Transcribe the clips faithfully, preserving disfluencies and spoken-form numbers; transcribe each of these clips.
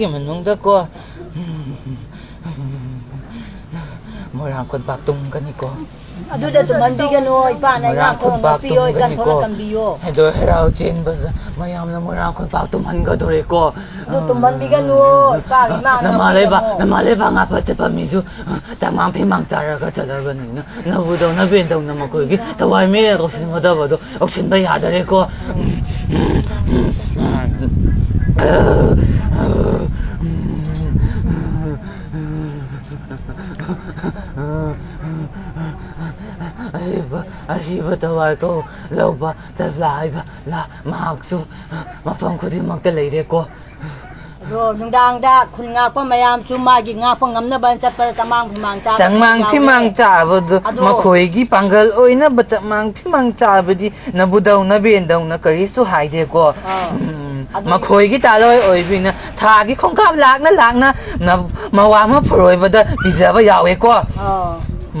ꯅꯤꯒꯤ ꯃꯅꯨꯡꯗꯀꯣ, ꯃꯣꯏꯔꯥꯡ ꯈꯨꯟꯄꯥꯛ ꯇꯨꯝꯒꯅꯤꯀꯣ꯫ ꯑꯗꯨꯗ ꯇꯨꯝꯍꯟꯕꯤꯒꯅꯨ, ꯏꯄꯥꯅ ꯃꯣꯏꯔꯥꯡ ꯏꯅꯥꯛ ꯈꯨꯟꯄꯥꯛ ꯈꯨꯜꯂꯝꯕ ꯄꯤꯌꯣ, ꯏꯀꯟ ꯊꯣꯛꯅ ꯇꯨꯝꯒꯅꯤꯀꯣ꯫ ꯀꯟꯕꯤꯌꯣ꯫ ꯑꯗꯣ ꯍꯦꯔꯥꯎ ꯆꯦꯟꯕꯗ ꯃꯌꯥꯝꯅ ꯃꯣꯏꯔꯥꯡ ꯈꯨꯟꯄꯥꯛ ꯇꯨꯝꯍꯟꯒꯗꯣꯔꯦꯀꯣ꯫ ꯑꯗꯨ ꯇꯨꯝꯍꯟꯕꯤꯒꯅꯨ, ꯏꯄꯥꯒꯤ ꯏꯃꯥꯅ ꯅꯃꯥ ꯂꯩꯕꯥꯛ, ꯄꯤꯔꯝꯃꯣ꯫ ꯅꯃꯥ ꯂꯩꯕꯥꯛ ꯉꯥꯛꯄ ꯆꯠꯄ ꯃꯤꯁꯨ ꯆꯥꯛꯃꯥꯡ ꯐꯤꯃꯥꯡ ꯆꯥꯔꯒ ꯆꯠꯂꯕꯅꯤꯅ, ꯅꯕꯨꯗꯧꯅ ꯕꯦꯟꯗꯧꯅ ꯃꯈꯣꯏꯒꯤ ꯊꯋꯥꯏ ꯃꯤꯔꯦꯜ ꯀꯧꯁꯤꯟꯒꯗꯕꯗꯣ ꯀꯧꯁꯤꯟꯕ ꯌꯥꯗꯔꯦꯀꯣ꯫ ꯑꯁꯤꯕ, ꯑꯁꯤꯕ ꯊꯋꯥꯏ ꯀꯧ ꯂꯧꯕ ꯇꯕ꯭ꯂꯥ ꯍꯥꯏꯕ ꯂꯥ ꯃꯍꯥꯛꯁꯨ ꯃꯐꯝ ꯈꯨꯗꯤꯡꯃꯛꯇ ꯂꯩꯔꯦꯀꯣ꯫ ꯑꯗꯣ ꯅꯨꯡꯗꯥꯡꯗ ꯈꯨꯟ ꯉꯥꯛꯄ ꯃꯌꯥꯝꯁꯨ ꯃꯥꯒꯤ ꯉꯥꯛꯄ ꯉꯝꯅꯕ ꯆꯠꯄꯗ ꯆꯃꯥꯡ ꯐꯤꯃꯥꯡ ꯆꯥꯕ ꯆꯪꯃꯥꯡ ꯌꯥꯎꯔꯦ꯫ ꯐꯤꯃꯥꯡ ꯆꯥꯕꯗꯨ ꯑꯗꯣ ꯃꯈꯣꯏꯒꯤ ꯄꯥꯡꯒꯜ ꯑꯣꯏꯅꯕ ꯆꯃꯥꯡ ꯐꯤꯃꯥꯡ ꯆꯥꯕꯗꯤ ꯅꯕꯨꯗꯧꯅ ꯕꯦꯟꯗꯧꯅ ꯀꯔꯤꯁꯨ ꯍꯥꯏꯗꯦꯀꯣ꯫ ꯑꯥ꯫ ꯎꯝ, ꯑꯗꯨ ꯃꯈꯣꯏꯒꯤ ꯇꯥꯂꯣꯏ ꯑꯣꯏꯕꯤꯅ ꯊꯥꯒꯤ ꯈꯣꯡꯀꯥꯞ ꯂꯥꯛꯅ ꯂꯥꯛꯅ ꯅ-, ꯃꯋꯥ ꯑꯃ ꯐꯨꯔꯣꯏꯕꯗ ꯄꯤꯖꯕ ꯌꯥꯎꯋꯦꯀꯣ꯫ ꯑꯥ꯫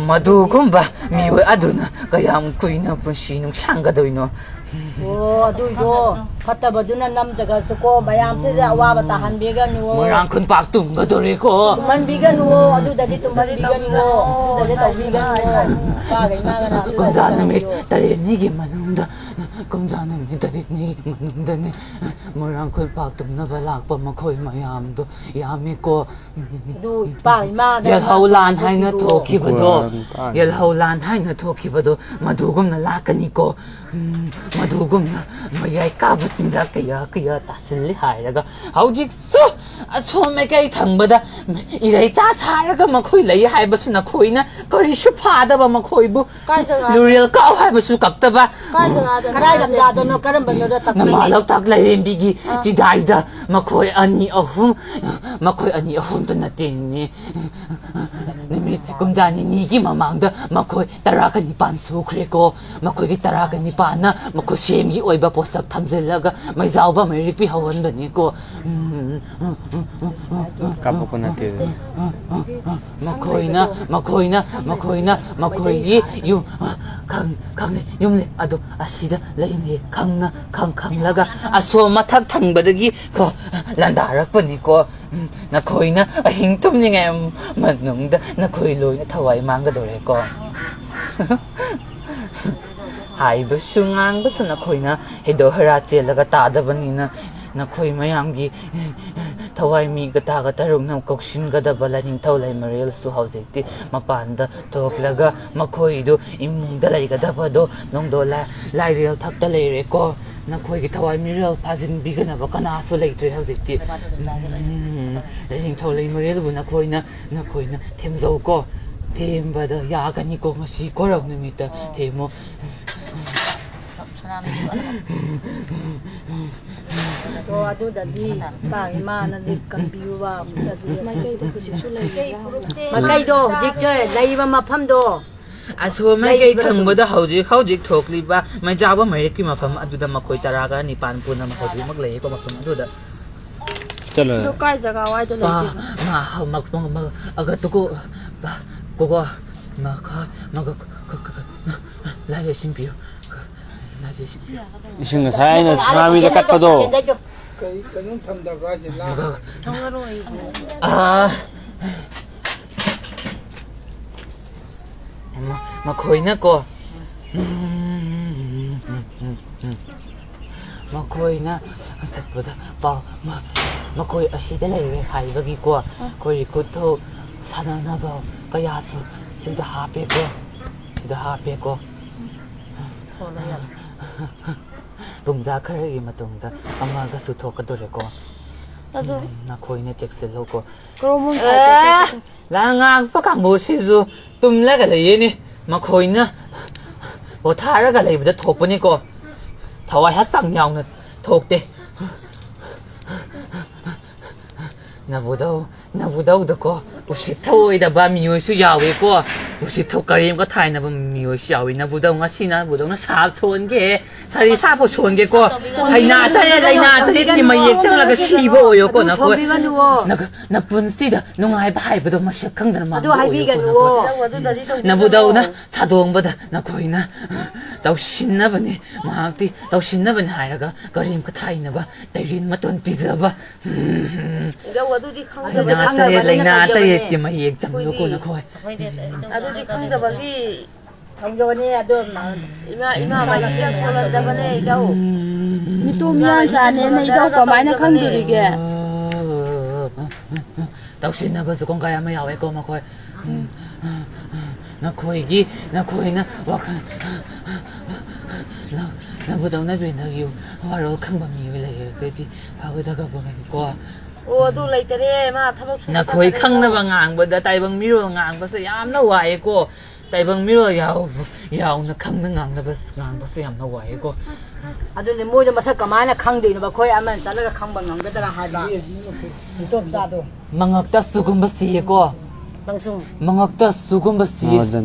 ꯃꯗꯨꯒꯨꯝꯕ ꯃꯤꯑꯣꯏ ꯑꯗꯨꯅ ꯀꯌꯥꯝ ꯀꯨꯏꯅ ꯄꯨꯟꯁꯤ ꯅꯨꯡꯁꯥꯡꯒꯗꯣꯏꯅꯣ? ꯑꯣ, ꯑꯗꯨꯏꯗꯣ ꯐꯠꯇꯕꯗꯨꯅ ꯅꯝꯗ꯭ꯔꯒꯁꯨꯀꯣ, ꯃꯌꯥꯝꯁꯤꯗ ꯑꯋꯥꯕ ꯇꯥꯍꯟꯕꯤꯒꯅꯨ꯫ ꯃꯣꯏꯔꯥꯡ ꯈꯨꯟꯄꯥꯛ ꯇꯨꯝꯒꯗꯣꯔꯦꯀꯣ꯫ ꯇꯨꯝꯍꯟꯕꯤꯒꯅꯨ, ꯑꯗꯨꯗꯗꯤ ꯇꯨꯝꯍꯟꯕꯤꯒꯅꯨ, ꯑꯗꯨꯗꯗꯤ ꯇꯧꯕꯤꯒꯅꯨ꯫ ꯏꯄꯥꯒ ꯏꯃꯥꯒꯅ ꯑꯗꯨꯗꯗꯤ ꯀꯨꯟꯖꯥ ꯅꯨꯃꯤꯠ ꯇꯧꯕꯤꯌꯨ꯫ ꯇꯔꯦꯠꯅꯤꯒꯤ ꯃꯅꯨꯡꯗ ꯀꯨꯝꯖꯥ ꯅꯨꯃꯤꯠ ꯇꯔꯦꯠꯅꯤꯒꯤ ꯃꯅꯨꯡꯗꯅꯦ ꯃꯣꯏꯔꯥꯡ ꯈꯨꯜ ꯄꯥꯛ ꯇꯨꯝꯅꯕ ꯂꯥꯛꯄ ꯃꯈꯣꯏ ꯃꯌꯥꯝꯗꯣ ꯌꯥꯝꯃꯤꯀꯣ꯫ ꯑꯗꯨ ꯏꯄꯥ ꯏꯃꯥꯗ ꯌꯦꯜꯍꯧ ꯂꯥꯟ ꯍꯥꯏꯅ ꯇꯧꯕꯤꯌꯣ꯫ ꯊꯣꯛꯈꯤꯕꯗꯣ, ꯀꯨꯔꯥꯟ ꯇꯥꯡ꯫ ꯌꯦꯜꯍꯧ ꯂꯥꯟ ꯍꯥꯏꯅ ꯊꯣꯛꯈꯤꯕꯗꯣ ꯃꯗꯨꯒꯨꯝꯅ ꯂꯥꯛꯀꯅꯤꯀꯣ꯫ ꯎꯝ, ꯃꯗꯨꯒꯨꯝꯅ ꯃꯌꯥꯏ ꯀꯥꯕ ꯆꯤꯟꯖꯥꯛ ꯀꯌꯥ ꯀꯌꯥ ꯆꯥꯁꯤꯜꯂꯤ ꯍꯥꯏꯔꯒ ꯍꯧꯖꯤꯛꯁꯨ ꯑꯁꯣꯝ ꯃꯥꯏꯀꯩ ꯊꯪꯕꯗ ꯏꯔꯩꯆꯥ ꯁꯥꯔꯒ ꯃꯈꯣꯏ ꯂꯩ ꯍꯥꯏꯕꯁꯨ ꯅꯈꯣꯏꯅ ꯀꯔꯤꯁꯨ ꯐꯥꯗꯕ ꯃꯈꯣꯏꯕꯨ꯫ ꯀꯥꯏ ꯖꯒꯥꯗ? ꯂꯨꯔꯦꯜ ꯀꯥꯎ ꯍꯥꯏꯕꯁꯨ ꯀꯞꯇꯕ꯫ ꯀꯥꯏ ꯖꯒꯥꯗꯅꯣ ꯀꯗꯥꯏ ꯍꯥꯏꯁꯦ? ꯂꯝꯗꯥꯗꯅꯣ, ꯀꯔꯝꯕꯅꯣꯗ ꯇꯞꯅ ꯅꯃꯥ ꯂꯩ? ꯂꯣꯛꯇꯥꯛ ꯂꯥꯏꯔꯦꯝꯕꯤꯒꯤ ꯑꯥ꯫ ꯆꯤꯗꯥꯏꯗ ꯃꯈꯣꯏ ꯑꯅꯤ ꯑꯍꯨꯝ, ꯃꯈꯣꯏ ꯑꯅꯤ ꯑꯍꯨꯝꯇ ꯅꯠꯇꯦꯅꯦ꯫ ꯅꯨꯃꯤꯠ ꯀꯨꯝꯖꯥ ꯅꯤꯅꯤꯒꯤ ꯃꯃꯥꯡꯗ ꯃꯈꯣꯏ ꯇꯔꯥꯒ ꯅꯤꯄꯥꯟ ꯁꯨꯈ꯭ꯔꯦꯀꯣ꯫ ꯃꯈꯣꯏꯒꯤ ꯇꯔꯥꯒ ꯅꯤꯄꯥꯟꯅ ꯃꯈꯨꯠꯁꯦꯝꯒꯤ ꯑꯣꯏꯕ ꯄꯣꯠꯁꯛ ꯊꯝꯖꯤꯜꯂꯒ ꯃꯩꯖꯥꯎꯕ ꯃꯩꯔꯤꯛ ꯄꯤꯍꯧꯍꯟꯕꯅꯤꯀꯣ꯫ ꯎꯝ, ꯀꯥꯞꯄꯛꯄ ꯅꯠꯇꯦ꯫ ꯃꯈꯣꯏꯅ, ꯃꯈꯣꯏꯅ, ꯃꯈꯣꯏꯅ, ꯃꯈꯣꯏꯒꯤ ꯌꯨꯝ, ꯈꯪ-, ꯈꯪꯗꯦ, ꯌꯨꯝ ꯂꯩ ꯑꯗꯣ ꯑꯁꯤꯗ ꯂꯩꯅꯦ ꯈꯪꯅ, ꯈꯪ-, ꯈꯪꯂꯒ ꯑꯁꯣꯝ ꯃꯊꯛ ꯊꯪꯕꯗꯒꯤ ꯀꯣ, ꯂꯥꯟꯗꯥꯔꯛꯄꯅꯤꯀꯣ꯫ ꯎꯝ, ꯅꯈꯣꯏꯅ ꯑꯍꯤꯡ ꯇꯨꯝꯂꯤꯉꯩ ꯃꯅꯨꯡꯗ ꯅꯈꯣꯏ ꯂꯣꯏꯅ ꯊꯋꯥꯏ ꯃꯥꯡꯒꯗꯧꯔꯦꯀꯣ꯫ ꯍꯥꯏꯕꯁꯨ ꯉꯥꯡꯕꯁꯨ ꯅꯈꯣꯏꯅ ꯍꯩꯗꯧ ꯍꯩꯔꯥ ꯆꯦꯜꯂꯒ ꯇꯥꯗꯕꯅꯤꯅ ꯅꯈꯣꯏ ꯃꯌꯥꯝꯒꯤ ꯊꯋꯥꯏ ꯃꯤ ꯒꯇꯥ ꯒꯇꯔꯨꯛꯅ ꯀꯧꯁꯤꯟꯒꯗꯕ ꯂꯥꯏꯅꯤꯡꯊꯧ ꯂꯩꯃꯔꯦꯜꯁꯨ ꯍꯧꯖꯤꯛꯇꯤ ꯃꯄꯥꯟꯗ ꯊꯣꯛꯂꯒ ꯃꯈꯣꯏꯗꯨ ꯏꯃꯨꯡꯗ ꯂꯩꯒꯗꯕꯗꯣ ꯅꯣꯡꯗꯣ ꯂꯥꯏ-, ꯂꯥꯏꯔꯦꯜ ꯊꯛꯇ ꯂꯩꯔꯦꯀꯣ꯫ ꯅꯈꯣꯏꯒꯤ ꯊꯋꯥꯏ ꯃꯤꯔꯦꯜ ꯐꯥꯖꯤꯟꯕꯤꯒꯅꯕ ꯀꯅꯥꯁꯨ ꯂꯩꯇ꯭ꯔꯦ ꯍꯧꯖꯤꯛꯇꯤ꯫ ꯎꯝ, ꯂꯥꯏꯅꯤꯡꯊꯧ ꯂꯩꯃꯔꯦꯜꯕꯨ ꯅꯈꯣꯏꯅ, ꯅꯈꯣꯏꯅ ꯊꯦꯝꯖꯧꯀꯣ꯫ ꯊꯦꯝꯕꯗ ꯌꯥꯒꯅꯤꯀꯣ, ꯉꯁꯤ ꯀꯣꯔꯝ ꯅꯨꯃꯤꯠꯇ ꯊꯦꯝꯃꯣ꯫ ꯑꯗꯣ ꯑꯗꯨꯗꯗꯤ ꯏꯄꯥ ꯏꯃꯥꯅꯗꯤ ꯀꯟꯕꯤꯌꯨꯕ ꯑꯃꯨꯛꯇꯗꯤ꯫ ꯃꯥꯏꯀꯩꯗꯣ ꯍꯧꯖꯤꯛꯁꯦ ꯂꯩꯕ ꯃꯐꯝꯗꯣ꯫ ꯑꯁꯣꯝ ꯃꯥꯏꯀꯩ ꯊꯪꯕꯗ ꯍꯧꯖꯤꯛ, ꯍꯧꯖꯤꯛ ꯊꯣꯛꯂꯤꯕ ꯃꯩꯖꯥꯎꯕ ꯃꯩꯔꯤꯛꯀꯤ ꯃꯐꯝ ꯑꯗꯨꯗ ꯃꯈꯣꯏ ꯇꯔꯥꯒ ꯅꯤꯄꯥꯟ ꯄꯨꯝꯅꯃꯛ ꯍꯧꯖꯤꯛꯃꯛ ꯂꯩꯔꯤꯀꯣ ꯃꯐꯝ ꯑꯗꯨꯗ꯫ ꯆꯠꯂꯣ꯫ ꯑꯗꯣ ꯀꯥꯏ ꯖꯒꯥ ꯋꯥꯏꯗ ꯄꯥ-, ꯂꯩꯒꯦ? ꯃꯥ-, ꯃ-, ꯃ-, ꯑꯒ ꯇꯨꯀꯣ, ꯄꯥ-, ꯀꯣꯀꯣ, ꯃꯈꯣꯏ, ꯃꯒ-, ꯈ-, ꯈ-, ꯈ-, ꯂꯥꯏ ꯂꯩꯁꯤꯟꯕꯤꯌꯨ꯫ ꯂꯥꯏ ꯂꯩꯁꯤꯟꯕꯤꯌꯨ꯫ ꯏꯁꯤꯡ ꯉꯁꯥꯏ ꯑꯩꯅ ꯁꯅꯥꯃꯤꯗ ꯀꯠꯄꯗꯣ꯫ ꯀꯩ-, ꯀꯩꯅꯣꯝ ꯊꯝꯗꯕ꯭ꯔꯥ ꯍꯥꯏꯁꯦ? ꯂꯥ-, ꯑꯥ꯫ ꯃ-, ꯃꯈꯣꯏꯅꯀꯣ꯫ ꯃꯈꯣꯏꯅ ꯆꯠꯄꯗ ꯄꯥꯎ, ꯃ-, ꯃꯈꯣꯏ ꯑꯁꯤꯗ ꯂꯩꯔꯦ ꯍꯥꯏꯕꯒꯤꯀꯣ, ꯑꯩꯈꯣꯏ ꯔꯤꯀ꯭ꯔꯨꯠꯇꯣ ꯁꯥꯟꯅꯅꯕ ꯀꯌꯥꯁꯨ ꯁꯤꯗ ꯍꯥꯞꯄꯦꯀꯣ, ꯁꯤꯗ ꯍꯥꯞꯄꯦꯀꯣ꯫ ꯄꯨꯡꯖꯥ ꯈꯔꯒꯤ ꯃꯇꯨꯡꯗ ꯑꯃꯒꯁꯨ ꯊꯣꯛꯀꯗꯣꯔꯦꯀꯣ꯫ ꯑꯗꯣ ꯎꯝ, ꯅꯈꯣꯏꯅ ꯆꯦꯛꯁꯤꯜꯂꯨꯀꯣ꯫ ꯀ꯭ꯔꯣꯃꯣꯟ ꯑꯦ! ꯁꯥꯏꯠꯇ ꯂꯥꯟ ꯉꯥꯛꯄ ꯀꯥꯡꯕꯨꯁꯤꯁꯨ ꯇꯨꯝꯂꯒ ꯂꯩꯌꯦꯅꯦ꯫ ꯃꯈꯣꯏꯅ ꯄꯣꯊꯥꯔꯒ ꯂꯩꯕꯗ ꯊꯣꯛꯄꯅꯤꯀꯣ꯫ ꯊꯋꯥꯏ ꯍꯛꯆꯥꯡ ꯌꯥꯎꯅ ꯊꯣꯛꯇꯦ꯫ ꯅꯕꯨꯗꯧ, ꯅꯕꯨꯗꯧꯗꯀꯣ, ꯎꯁꯤꯠ ꯊꯑꯣꯏꯗꯕ ꯃꯤꯑꯣꯏꯁꯨ ꯌꯥꯎꯋꯦꯀꯣ꯫ ꯎꯁꯤꯠ ꯊꯧ-, ꯀꯔꯦꯝꯒ ꯊꯥꯏꯅꯕ ꯃꯤꯑꯣꯏꯁꯨ ꯌꯥꯎꯋꯤ꯫ ꯅꯕꯨꯗꯧ ꯉꯁꯤ ꯅꯕꯨꯗꯧꯅ ꯁꯥꯞ ꯊꯣꯟꯒꯦ꯫ ꯁꯥꯔꯤ ꯁꯥꯞꯄꯨ ꯁꯣꯟꯒꯦꯀꯣ꯫ ꯍꯩꯅꯥ ꯇꯔꯦꯠ, ꯂꯩꯅꯥ ꯇꯔꯦꯠꯀꯤ ꯃꯌꯦꯛ ꯆꯪꯂꯒ ꯁꯤꯕ ꯑꯣꯏꯌꯣꯀꯣ ꯅꯈꯣꯏ꯫ ꯊꯣꯝꯕꯤꯒꯅꯨꯋꯣ꯫ ꯅ-, ꯅꯄꯨꯟꯁꯤꯗ ꯅꯨꯡꯉꯥꯏꯕ ꯍꯥꯏꯕꯗꯣ ꯃꯁꯛ ꯈꯪꯗꯅ ꯑꯗꯨ ꯃꯥꯡꯕ ꯑꯣꯏꯌꯣꯀꯣ ꯍꯥꯏꯕꯤꯒꯅꯨꯋꯣ꯫ ꯅꯈꯣꯏ꯫ ꯅꯕꯨꯗꯧꯅ ꯁꯥꯗꯣꯡꯕꯗ ꯅꯈꯣꯏꯅ ꯇꯧꯁꯤꯟꯅꯕꯅꯤ꯫ ꯃꯍꯥꯛꯇꯤ ꯇꯧꯁꯤꯟꯅꯕꯅꯤ ꯍꯥꯏꯔꯒ ꯀꯔꯦꯝ ꯀꯊꯥꯏꯅꯕ, ꯇꯩꯔꯦꯟ ꯃꯇꯣꯟ ꯄꯤꯖꯕ꯫ ꯏꯙꯧ, ꯑꯗꯨꯗꯤ ꯈꯪꯗꯕꯅꯤ꯫ ꯂꯩꯅꯥ ꯇꯔꯦꯠ, ꯈꯪꯗꯕꯅ ꯂꯩꯅꯥ ꯇꯧꯖꯕꯅꯦ꯫ ꯇꯔꯦꯠꯀꯤ ꯃꯌꯦꯛ ꯆꯪꯉꯨꯀꯣ ꯑꯩꯈꯣꯏꯗꯤ ꯅꯈꯣꯏ꯫ ꯑꯩꯈꯣꯏꯗꯤ ꯑꯗꯨꯗꯤ ꯈꯪꯗꯕꯒꯤ ꯇꯧꯖꯕꯅꯦ꯫ ꯑꯗꯣ ꯏꯃꯥ, ꯏꯃꯥ ꯃꯥꯏꯕꯤꯅ ꯊꯣꯛꯍꯟꯗꯕꯅꯦ, ꯏꯙꯧ꯫ ꯃꯤꯇꯣꯝ ꯃꯤꯌꯥꯟ ꯆꯥꯅꯦꯅ ꯏꯙꯧ ꯀꯃꯥꯏꯅ ꯈꯪꯗꯣꯔꯤꯒꯦ? ꯇꯧꯁꯤꯟꯅꯕꯁꯨ ꯀꯣꯡꯒꯥꯏ ꯑꯃ ꯌꯥꯎꯋꯦꯀꯣ ꯃꯈꯣꯏ꯫ ꯎꯝ꯫ ꯅꯈꯣꯏꯒꯤ, ꯅꯈꯣꯏꯅ ꯋꯥꯈꯜ, ꯅ-, ꯅꯕꯨꯗꯧꯅ ꯕꯦꯟꯗꯒꯤ ꯋꯥꯔꯣꯜ ꯈꯪꯕ ꯃꯤꯑꯣꯏ ꯂꯩꯔꯒꯗꯤ ꯐꯒꯗꯕꯅꯤꯀꯣ꯫ ꯑꯣ, ꯑꯗꯨ ꯂꯩꯇꯔꯦ, ꯃꯥ ꯊꯕꯛ ꯁꯨꯕ ꯅꯈꯣꯏ ꯆꯠꯈꯔꯦ꯫ ꯈꯪꯅꯕ ꯉꯥꯡꯕꯗ ꯇꯥꯏꯕꯪ ꯃꯤꯔꯣꯜ ꯉꯥꯡꯕꯁꯦ ꯌꯥꯝꯅ ꯋꯥꯏꯌꯦꯀꯣ꯫ ꯇꯥꯏꯕꯪ ꯃꯤꯔꯣꯜ ꯌꯥꯎ-, ꯌꯥꯎꯅ ꯈꯪꯅ ꯉꯥꯡꯅꯕ, ꯉꯥꯡꯕꯁꯦ ꯌꯥꯝꯅ ꯋꯥꯏꯌꯦꯀꯣ꯫ ꯑꯗꯨꯅꯦ, ꯃꯣꯏꯗ ꯃꯁꯛ ꯀꯃꯥꯏꯅ ꯈꯪꯗꯣꯏꯅꯣꯕ? ꯑꯩꯈꯣꯏ ꯑꯃꯅ ꯆꯠꯂꯒ ꯈꯪꯕ ꯉꯝꯒꯗ꯭ꯔꯥ ꯍꯥꯏꯕ? ꯏꯇꯣꯝꯆꯥꯗꯣ꯫ ꯃꯉꯛꯇ ꯑꯁꯤꯒꯨꯝꯕ ꯁꯤꯌꯦꯀꯣ꯫ ꯃꯉꯛꯇ ꯑꯁꯤꯒꯨꯝꯕ ꯁꯤꯌꯦ꯫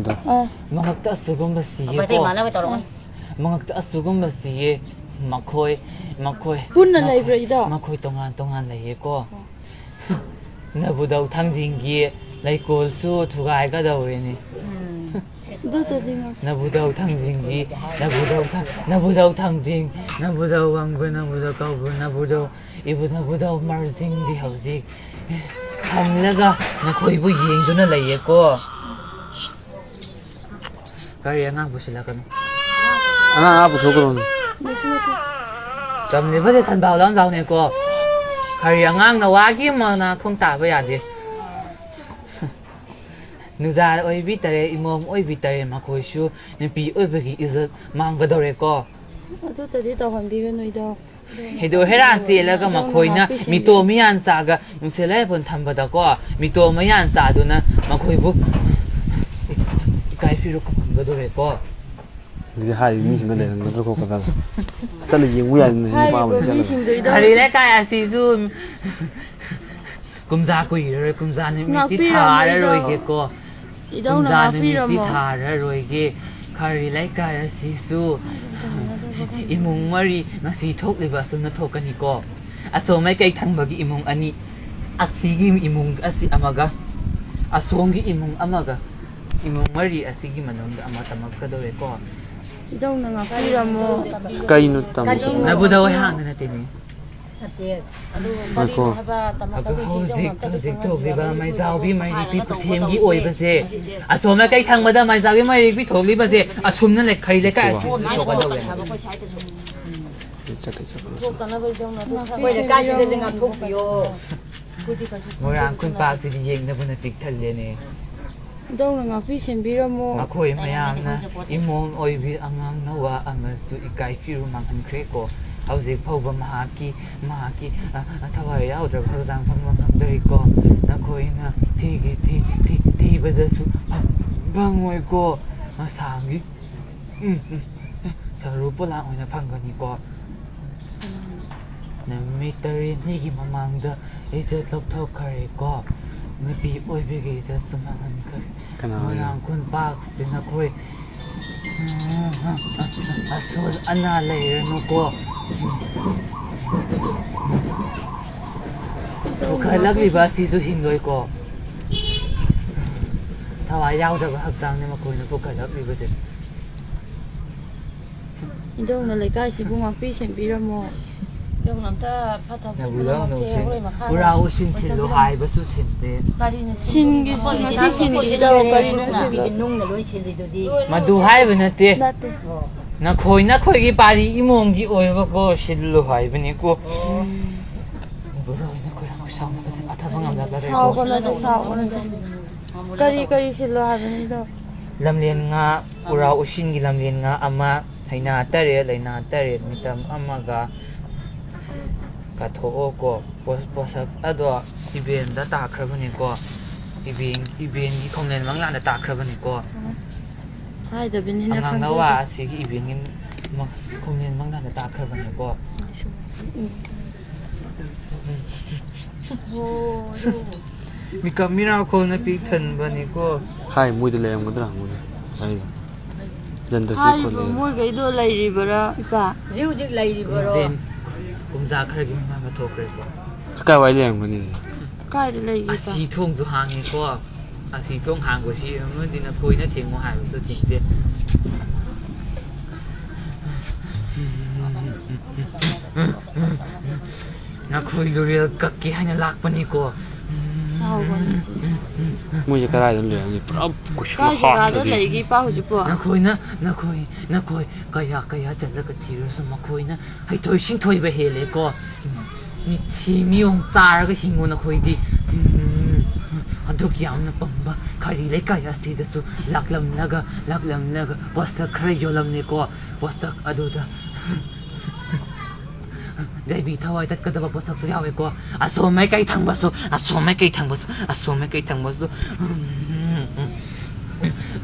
ꯑꯥ꯫ ꯃꯉꯛꯇ ꯑꯁꯤꯒꯨꯝꯕ ꯁꯤꯌꯦꯀꯣ꯫ ꯃꯉꯛꯇ ꯑꯁꯤꯒꯨꯝꯕ ꯁꯤꯌꯦ꯫ ꯃꯈꯣꯏ, ꯃꯈꯣꯏ, ꯄꯨꯟꯅ ꯃꯈꯣꯏ, ꯂꯩꯕ꯭ꯔꯥ, ꯏꯗꯣ? ꯃꯈꯣꯏ ꯇꯣꯉꯥꯟ ꯇꯣꯉꯥꯟ ꯂꯩꯌꯦꯀꯣ꯫ ꯅꯕꯨꯗꯧ ꯊꯥꯡꯖꯤꯡꯒꯤ ꯂꯩꯀꯣꯜꯁꯨ ꯊꯨꯒꯥꯏꯒꯗꯧꯔꯦꯅꯦ꯫ ꯎꯝ꯫ ꯑꯗꯨꯗꯗꯤ ꯉꯥꯛ- ꯅꯕꯨꯗꯧ ꯊꯥꯡꯖꯤꯡꯒꯤ, ꯅꯕꯨꯗꯧ ꯊꯥ-, ꯅꯕꯨꯗꯧ ꯊꯥꯡꯖꯤꯡ, ꯅꯕꯨꯗꯧ ꯋꯥꯡꯕ꯭ꯔ, ꯅꯕꯨꯗꯧ ꯀꯧꯕ꯭ꯔ, ꯅꯕꯨꯗꯧ, ꯏꯕꯨ ꯅꯕꯨꯗꯧ ꯃꯥꯔꯖꯤꯡꯗꯤ ꯍꯧꯖꯤꯛ ꯐꯝꯂꯒ ꯅꯈꯣꯏꯕꯨ ꯌꯦꯡꯗꯨꯅ ꯂꯩꯌꯦꯀꯣ꯫ ꯀꯔꯤ ꯑꯉꯥꯡ ꯄꯨꯁꯤꯜꯂꯛꯀꯅꯨ꯫ ꯑꯉꯥꯡ ꯑꯥ ꯄꯨꯊꯣꯛꯈ꯭ꯔꯣꯅꯦ꯫ ꯀꯩꯁꯨ ꯅꯠꯇꯦ꯫ ꯇꯝꯂꯤꯕꯁꯦ ꯁꯟꯕꯥꯎ ꯂꯥꯎ ꯂꯥꯎꯅꯦꯀꯣ꯫ ꯀꯔꯤ ꯑꯉꯥꯡꯅ ꯋꯥꯒꯤ ꯑꯃꯅ ꯈꯣꯡ ꯇꯥꯕ ꯌꯥꯗꯦ꯫ ꯅꯨꯡꯖꯥ ꯑꯣꯏꯕꯤ ꯇꯔꯦ, ꯏꯃꯣꯝ ꯑꯣꯏꯕꯤ ꯇꯔꯦ, ꯃꯈꯣꯏꯁꯨ ꯅꯨꯄꯤ ꯑꯣꯏꯕꯒꯤ ꯏꯖꯠ ꯃꯥꯡꯒꯗꯧꯔꯦꯀꯣ꯫ ꯑꯗꯨꯇꯗꯤ ꯇꯧꯍꯟꯕꯤꯒꯅꯨ ꯏꯗꯣ꯫ ꯍꯦꯗꯣ ꯍꯦꯔꯥ ꯆꯦꯜꯂꯒ ꯃꯈꯣꯏꯅ ꯃꯤꯇꯣ ꯃꯤꯌꯥꯟ ꯆꯥꯒ ꯅꯨꯡꯁꯤꯠ ꯂꯥꯏꯐꯣꯟ ꯊꯝꯕꯗꯀꯣ, ꯃꯤꯇꯣ ꯃꯌꯥꯟ ꯆꯥꯗꯨꯅ ꯃꯈꯣꯏꯕꯨ ꯏꯀꯥꯏ ꯐꯤꯔꯨꯛ ꯈꯨꯝꯍꯟꯒꯗꯧꯔꯦꯀꯣ꯫ ꯑꯗꯨꯗꯤ ꯍꯥꯏꯔꯤꯕ ꯃꯤꯁꯤꯡꯗꯣ ꯂꯩꯔꯝꯒꯗ꯭ꯔꯥ ꯈꯣꯠꯀꯗ꯭ꯔꯥ? ꯆꯠꯂ ꯌꯦꯡꯉꯨ ꯌꯥꯏꯗꯅ, ꯅꯨꯄꯥ ꯑꯃ ꯍꯥꯏꯔꯤꯕ ꯆꯠꯂꯒ꯫ ꯃꯤꯁꯤꯡꯗꯣ ꯏꯗꯣ꯫ ꯈꯔꯤ ꯂꯩꯀꯥꯏ ꯑꯁꯤꯁꯨ ꯀꯨꯝꯖꯥ ꯀꯨꯏꯔꯔꯣꯏ, ꯀꯨꯝꯖꯥ ꯅꯨꯃꯤꯠꯇꯤ ꯉꯥꯛꯄꯤꯔꯝꯃꯣ ꯏꯗꯣ꯫ ꯊꯥꯔꯔꯣꯏꯒꯦꯀꯣ꯫ ꯏꯗꯧꯅ ꯀꯨꯝꯖꯥ ꯅꯨꯃꯤꯠꯇꯤ ꯉꯥꯛꯄꯤꯔꯝꯃꯣ꯫ ꯊꯥꯔꯔꯣꯏꯒꯦ꯫ ꯈꯔꯤ ꯂꯩꯀꯥꯏ ꯑꯁꯤꯁꯨ ꯏꯃꯨꯡ ꯃꯔꯤ ꯉꯁꯤ ꯊꯣꯛꯂꯤꯕ ꯑꯁꯨꯝꯅ ꯊꯣꯛꯀꯅꯤꯀꯣ꯫ ꯑꯁꯣꯝ ꯃꯥꯏꯀꯩ ꯊꯪꯕꯒꯤ ꯏꯃꯨꯡ ꯑꯅꯤ, ꯑꯁꯤꯒꯤ ꯏꯃꯨꯡ ꯑꯁꯤ ꯑꯃꯒ, ꯑꯁꯣꯝꯒꯤ ꯏꯃꯨꯡ ꯑꯃꯒ, ꯏꯃꯨꯡ ꯃꯔꯤ ꯑꯁꯤꯒꯤ ꯃꯅꯨꯡꯗ ꯑꯃ ꯇꯝꯃꯛꯀꯗꯧꯔꯦꯀꯣ꯫ ꯏꯗꯧꯅ ꯉꯥꯛꯄꯤꯔꯝꯃꯣ꯫ ꯀꯩꯅꯣ ꯇꯝꯃꯛꯀꯗꯧꯔꯦ? ꯅꯕꯨꯗ ꯍꯣꯏ ꯍꯥꯡꯗ ꯅꯠꯇꯦꯅꯦ꯫ ꯅꯠꯇꯦ꯫ ꯑꯗꯨ ꯉꯥꯏꯈꯣ꯫ ꯀꯔꯤꯅꯣ ꯍꯥꯏꯕ ꯇꯝꯃꯛꯀꯗꯣꯏꯁꯦ? ꯑꯗꯣ ꯏꯗꯧꯅ ꯍꯧꯖꯤꯛ, ꯑꯝꯇꯗꯤ ꯍꯧꯖꯤꯛ ꯈꯪꯍꯟꯕꯤꯔꯝꯃꯣ꯫ ꯊꯣꯛꯂꯤꯕ ꯃꯩꯖꯥꯎꯕꯤ ꯃꯩꯔꯤꯛꯄꯤ ꯈꯨꯁꯦꯝꯒꯤ ꯑꯣꯏꯕꯁꯦ, ꯑꯁꯣꯝ ꯃꯥꯏꯀꯩ ꯊꯪꯕꯗ ꯃꯩꯖꯥꯎꯕꯤ ꯃꯩꯔꯤꯛꯄꯤ ꯊꯣꯛꯂꯤꯕꯁꯦ, ꯑꯁꯨꯝꯅ ꯂꯩ-, ꯈꯔꯤ ꯂꯩꯀꯥꯏ ꯑꯁꯤꯗ ꯊꯣꯛꯀꯗꯧꯔꯦ꯫ ꯆꯠꯀꯦ, ꯆꯠꯀꯦ꯫ ꯊꯣꯛꯇꯅꯕ ꯏꯗꯧꯅ ꯑꯗꯨ ꯉꯥꯛꯄꯤꯁꯦ ꯈꯔ ꯑꯩꯈꯣꯏ ꯂꯩꯀꯥꯏꯁꯤꯗꯗꯤ ꯏꯕꯦꯝꯃ꯫ ꯉꯥꯛꯊꯣꯛꯄꯤꯌꯣ꯫ ꯑꯩꯈꯣꯏꯗꯤ ꯀꯩꯁꯨ ꯃꯣꯏꯔꯥꯡ ꯈꯨꯟꯄꯥꯛꯁꯤꯗꯤ ꯌꯦꯡꯅꯕꯅ ꯄꯤꯛ ꯊꯜꯂꯦꯅꯦ꯫ ꯏꯗꯧꯅ ꯉꯥꯛꯄꯤ ꯁꯦꯝꯕꯤꯔꯝꯃꯣ꯫ ꯃꯈꯣꯏ ꯃꯌꯥꯝꯅ ꯏꯃꯣꯝ ꯑꯣꯏꯕꯤ ꯑꯉꯥꯡ ꯅꯋꯥ ꯑꯃꯁꯨ ꯏꯀꯥꯏ ꯐꯤꯔꯨ ꯃꯥꯡꯍꯟꯈ꯭ꯔꯦꯀꯣ꯫ ꯍꯧꯖꯤꯛ ꯐꯥꯎꯕ ꯃꯍꯥꯛꯀꯤ, ꯃꯍꯥꯛꯀꯤ, ꯑ, ꯑ, ꯊꯋꯥꯏ ꯌꯥꯎꯗ꯭ꯔꯕ ꯍꯛꯆꯥꯡ ꯐꯪꯕ ꯉꯝꯗꯔꯤꯀꯣ꯫ ꯅꯈꯣꯏꯅ ꯊꯤꯒꯤ, ꯊꯤ, ꯊꯤ, ꯊꯤꯕꯗꯁꯨ ꯐꯪ-, ꯐꯪꯉꯣꯏꯀꯣ꯫ ꯃꯁꯥꯒꯤ, ꯎꯝ, ꯎꯝ, ꯁꯔꯨ ꯄꯣꯂꯥꯡ ꯑꯣꯏꯅ ꯐꯪꯒꯅꯤꯀꯣ꯫ ꯅꯨꯃꯤꯠ ꯇꯔꯦꯠꯅꯤꯒꯤ ꯃꯃꯥꯡꯗ ꯏꯖꯠ ꯂꯧꯊꯣꯛꯈ꯭ꯔꯦꯀꯣ꯫ ꯅꯨꯄꯤ ꯑꯣꯏꯕꯤꯒꯤ ꯏꯖꯠꯁꯨ ꯃꯥꯡꯍꯟꯈ꯭ꯔꯦ꯫ ꯀꯅꯥ ꯑꯣꯏꯅꯣ? ꯃꯣꯏꯔꯥꯡ ꯈꯨꯟꯄꯥꯛꯁꯤ ꯅꯈꯣꯏ ꯑꯁꯣꯏ ꯑꯅꯥ ꯂꯩꯔꯅꯨꯀꯣ꯫ ꯄꯨꯈꯠꯂꯛꯂꯤꯕ ꯑꯁꯤꯁꯨ ꯍꯤꯡꯂꯣꯏꯀꯣ꯫ ꯊꯋꯥꯏ ꯌꯥꯎꯗꯕ ꯍꯛꯆꯥꯡꯅꯤ ꯃꯈꯣꯏꯅ ꯄꯨꯈꯠꯂꯛꯂꯤꯕꯁꯦ꯫ ꯏꯗꯧꯅ ꯂꯩꯀꯥꯏꯁꯤꯕꯨ ꯉꯥꯛꯄꯤ ꯁꯦꯝꯕꯤꯔꯝꯃꯣ꯫ ꯏꯗꯧꯅ ꯑꯝꯇ ꯐꯠꯇꯕ ꯅꯕꯨꯗꯧ ꯄꯨꯝꯅꯃꯛꯁꯦ ꯅꯨꯡꯁꯤ-, ꯍꯣꯔꯦꯟ ꯃꯈꯥ ꯄꯨꯔꯥ ꯎꯁꯤꯟꯁꯤꯜꯂꯨ ꯑꯣꯏꯁꯤꯟꯕꯤꯔꯝꯃꯣ꯫ ꯍꯥꯏꯕꯁꯨ ꯁꯤꯟꯗꯦ꯫ ꯀꯔꯤꯅ ꯁꯤꯟꯒꯤ-, ꯁꯤꯟꯗꯣꯏꯅꯣ? ꯉꯁꯤ ꯁꯤꯟꯒꯤꯗꯣ ꯀꯔꯤꯅꯣ ꯁꯤꯟꯗꯣꯏꯅꯣ? ꯅꯨꯡꯅ ꯂꯣꯏ ꯁꯤꯜꯂꯤꯗꯨꯗꯤ꯫ ꯃꯗꯨ ꯍꯥꯏꯕ ꯅꯠꯇꯦ꯫ ꯅꯠꯇꯦ꯫ ꯑꯣ꯫ ꯅꯈꯣꯏ, ꯅꯈꯣꯏꯒꯤ ꯄꯥꯔꯤ ꯏꯃꯣꯝꯒꯤ ꯑꯣꯏꯕꯀꯣ, ꯁꯤꯜꯂꯨ ꯍꯥꯏꯕꯅꯤꯀꯣ꯫ ꯕꯨꯙꯧ, ꯅꯈꯣꯏ, ꯅꯈꯣꯏ ꯁꯥꯎꯅꯕꯁꯦ ꯐꯊꯕ ꯉꯝꯂꯛꯂꯔꯣꯏꯀꯣ꯫ ꯁꯥꯎꯒꯅꯨꯁꯦ, ꯁꯥꯎꯒꯅꯨꯁꯦ꯫ ꯀꯔꯤ, ꯀꯔꯤ ꯁꯤꯜꯂꯣ ꯍꯥꯏꯕꯅꯤꯗꯣ? ꯂꯝꯂꯦꯟ ꯉꯥ, ꯎꯔꯥ ꯎꯁꯤꯟꯒꯤ ꯂꯝꯂꯦꯟ ꯉꯥ ꯑꯃ, ꯍꯩꯅꯥ ꯇꯔꯦꯠ, ꯂꯩꯅꯥ ꯇꯔꯦꯠ, ꯃꯤꯇꯝ ꯑꯃꯒ ꯀꯠꯊꯣꯛꯑꯣꯀꯣ꯫ ꯄꯣ-, ꯄꯣꯠꯁꯛ ꯑꯗꯣ ꯏꯕꯦꯟꯗ ꯇꯥꯛꯈ꯭ꯔꯕꯅꯤꯀꯣ꯫ ꯏꯕꯦꯟ, ꯏꯕꯦꯟꯒꯤ ꯈꯣꯡꯂꯦꯟ ꯃꯪꯂꯥꯟꯗ ꯇꯥꯛꯈ꯭ꯔꯕꯅꯤꯀꯣ꯫ ꯍꯥꯏꯗꯕꯅꯤꯅ ꯑꯉꯥꯡ ꯈꯪꯖꯗꯦ꯫ ꯅꯋꯥ ꯑꯁꯤꯒꯤ ꯏꯕꯦꯟꯒꯤ ꯃ-, ꯈꯣꯡꯂꯦꯟ ꯃꯪꯂꯥꯟꯗ ꯇꯥꯛꯈ꯭ꯔꯕꯅꯤꯀꯣ꯫ ꯃꯤꯀꯞ ꯃꯤꯔꯥꯈꯣꯜꯅ ꯄꯤꯛ ꯊꯟꯕꯅꯤꯀꯣ꯫ ꯍꯥꯏ, ꯃꯣꯏꯗ ꯂꯩꯔꯝꯒꯗ꯭ꯔꯥ ꯍꯪꯉꯨꯅꯦ ꯉꯁꯥꯏꯗꯣ꯫ ꯖꯟꯇ꯭ꯔ ꯁꯤ ꯍꯥꯏꯔꯤꯕ ꯈꯣꯠꯂꯦ꯫ ꯃꯣꯏꯈꯩꯗꯣ ꯂꯩꯔꯤꯕꯔꯥ, ꯏꯄꯥ? ꯍꯧꯖꯤꯛ ꯍꯧꯖꯤꯛ ꯂꯩꯔꯤꯕꯔꯣ? ꯀꯨꯝꯖꯦꯟ, ꯀꯨꯝꯖꯥ ꯈꯔꯒꯤ ꯃꯃꯥꯡꯗ ꯊꯣꯛꯈ꯭ꯔꯦꯀꯣ꯫ ꯀꯥꯏꯋꯥꯏ ꯂꯩꯔꯝꯒꯅꯤ? ꯀꯥꯏꯗ ꯂꯩꯒꯦ, ꯏꯄꯥ? ꯑꯁꯤ ꯊꯣꯡꯁꯨ ꯍꯥꯡꯉꯦꯀꯣ꯫ ꯑꯁꯤ ꯊꯣꯡ ꯍꯥꯡꯕꯁꯤ ꯑꯃꯗꯤ ꯅꯈꯣꯏꯅ ꯊꯤꯡꯉꯨ ꯍꯥꯏꯕꯁꯨ ꯊꯤꯡꯗꯦ꯫ ꯅꯈꯣꯏ ꯂꯨꯔꯦꯜ ꯀꯛꯀꯦ ꯍꯥꯏꯅ ꯂꯥꯛꯄꯅꯤꯀꯣ꯫ ꯁꯥꯎꯒꯅꯨ, ꯁꯤꯁꯦ꯫ ꯃꯣꯏꯁꯦ ꯀꯗꯥꯏꯗ ꯂꯩꯔꯝꯅꯤ? ꯄꯨꯔꯥ ꯀꯣꯏꯁꯤꯜꯂ ꯀꯥꯏ ꯖꯒꯥꯗ ꯍꯥꯠꯂꯗꯤ꯫ ꯂꯩꯒꯦ, ꯏꯄꯥ, ꯍꯧꯖꯤꯛꯄꯣ? ꯅꯈꯣꯏꯅ, ꯅꯈꯣꯏ, ꯅꯈꯣꯏ ꯀꯌꯥ, ꯀꯌꯥ ꯆꯠꯂꯒ ꯊꯤꯔꯁꯨ ꯃꯈꯣꯏꯅ ꯍꯩꯊꯣꯏ ꯁꯤꯡꯊꯣꯏꯕ ꯍꯦꯜꯂꯦꯀꯣ꯫ ꯃꯤꯊꯤ ꯃꯤꯌꯣꯡ ꯆꯥꯔꯒ ꯍꯤꯡꯉꯣ ꯅꯈꯣꯏꯗꯤ꯫ ꯎꯝ, ꯑꯗꯨꯛ ꯌꯥꯝꯅ ꯄꯪꯕ ꯈꯥꯔꯤ ꯂꯩꯀꯥꯏ ꯑꯁꯤꯗꯁꯨ ꯂꯥꯛꯂꯝꯂꯒ, ꯂꯥꯛꯂꯝꯂꯒ ꯄꯣꯠꯁꯛ ꯈꯔ ꯌꯣꯜꯂꯝꯂꯦꯀꯣ꯫ ꯄꯣꯠꯁꯛ ꯑꯗꯨꯗ ꯂꯩꯕꯤ ꯊꯋꯥꯏ ꯇꯠꯀꯗꯕ ꯄꯣꯠꯁꯛꯁꯨ ꯌꯥꯎꯋꯦꯀꯣ꯫ ꯑꯁꯣꯝ ꯃꯥꯏꯀꯩ ꯊꯪꯕꯁꯨ, ꯑꯁꯣꯝ ꯃꯥꯏꯀꯩ ꯊꯪꯕꯁꯨ, ꯑꯁꯣꯝ ꯃꯥꯏꯀꯩ ꯊꯪꯕꯁꯨ꯫